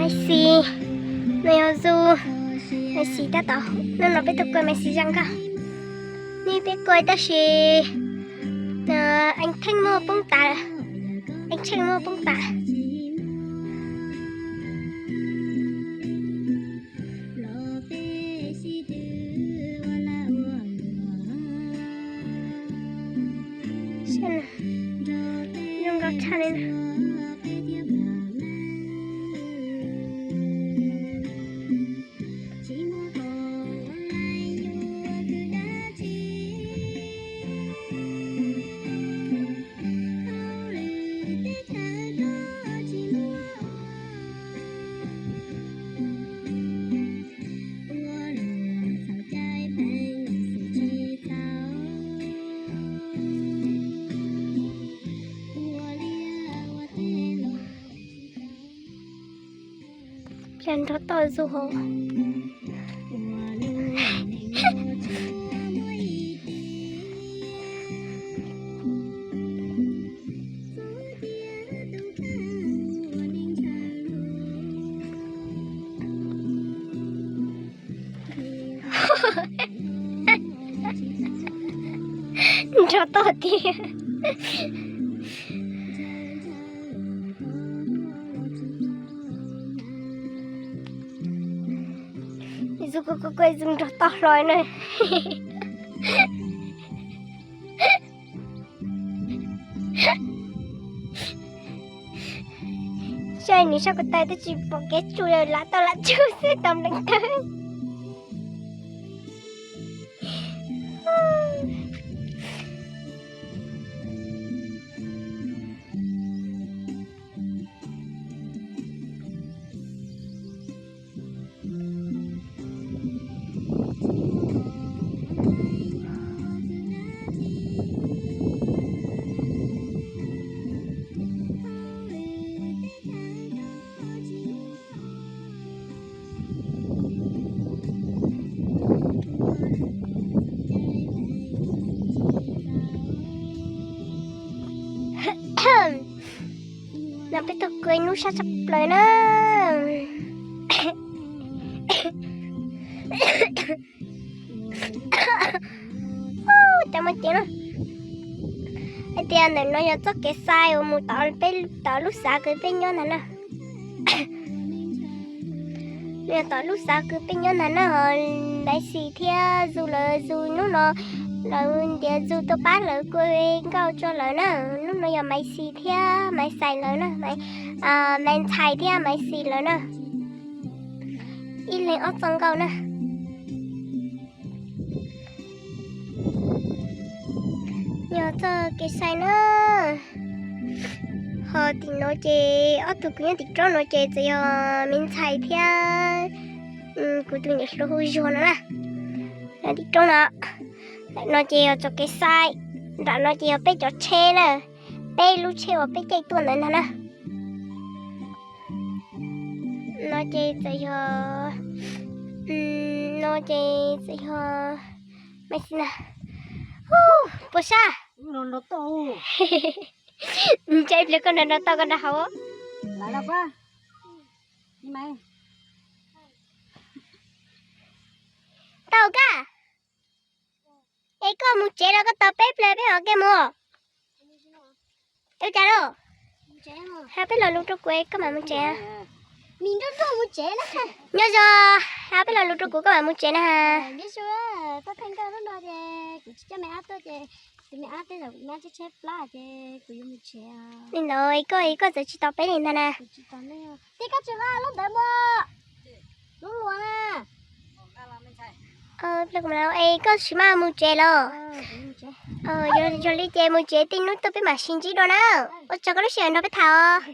Maiv Xis, no yog zoo, Maiv Xis tab tom, hnub no peb tuaj kuaj Maiv Xis zoo nkauj. Neb peb kuaj tab sis eev theej muaj poob tas, eev theej muaj poob tas. Zoo nkauj tshaj li na. Plag nrov toj zus hov. Nrov toj tiag. Zoo kuj kuj kuj zoo nrov toj hlo na. Saib nws sab ko taw twb tsis pom kev tsuj, lam tau lam tsuj xwb tau nplees tawg. No peb tuaj kuaj ib hnub sab tshaj plaws na. Cov muaj cev na. Hais tias ntawm no yog txoj kev xais uas mus tom peb, tom lub xav kws peb nyob ntag na. Nws yog tom lub xav kws peb nyob ntag na, ho Maiv Xis thiab Zus lawv, Zus hnub no lawv ntiav Zus tuaj pab lawv kuaj nkauj tso lawm na. Hnub no yog Maiv Xis thiab Maiv Xais lawv na, Maiv Ntxhais thiab Maiv Xis lawv na. Ib leeg ob txoj nkauj na. Yog txoj kev xais na. Ho tim no ces ob tug kws nyob tim roob no ces txawm yog me ntxhais thiab kuv tus niam hluas hu Zuag no na. Nyob tim roob no. Ntawm no ces yog txoj kev xais. Nram no ces yog peb cov tsheb na. Peb lub tsheb uas peb caij tuaj ntawd ntag na. No ces txawm yog, no ces txawm yog, Maiv Xis na. Puas sab? Ntshai pliag koj nrov nrov toj koj nrog hauv. Tau koj. Es koj mus tsev los koj tos peb pliag peb mam ua ke mus. Ua cas lauj? Hab peb los lus rau kuv es koj mam mus tsev. Nyob zoo, hab peb los lus rau kuv koj mam mus tsev na. Li ntawd es koj, es koj txawm tsis tos peb li ntag na. Es koj tsis maj mus tsev los? Yog li ces mus tsev, tej hnub tuaj peb mam sib ntsib dua na. Ua tsaug koj lub sij hawm nrog peb tham os.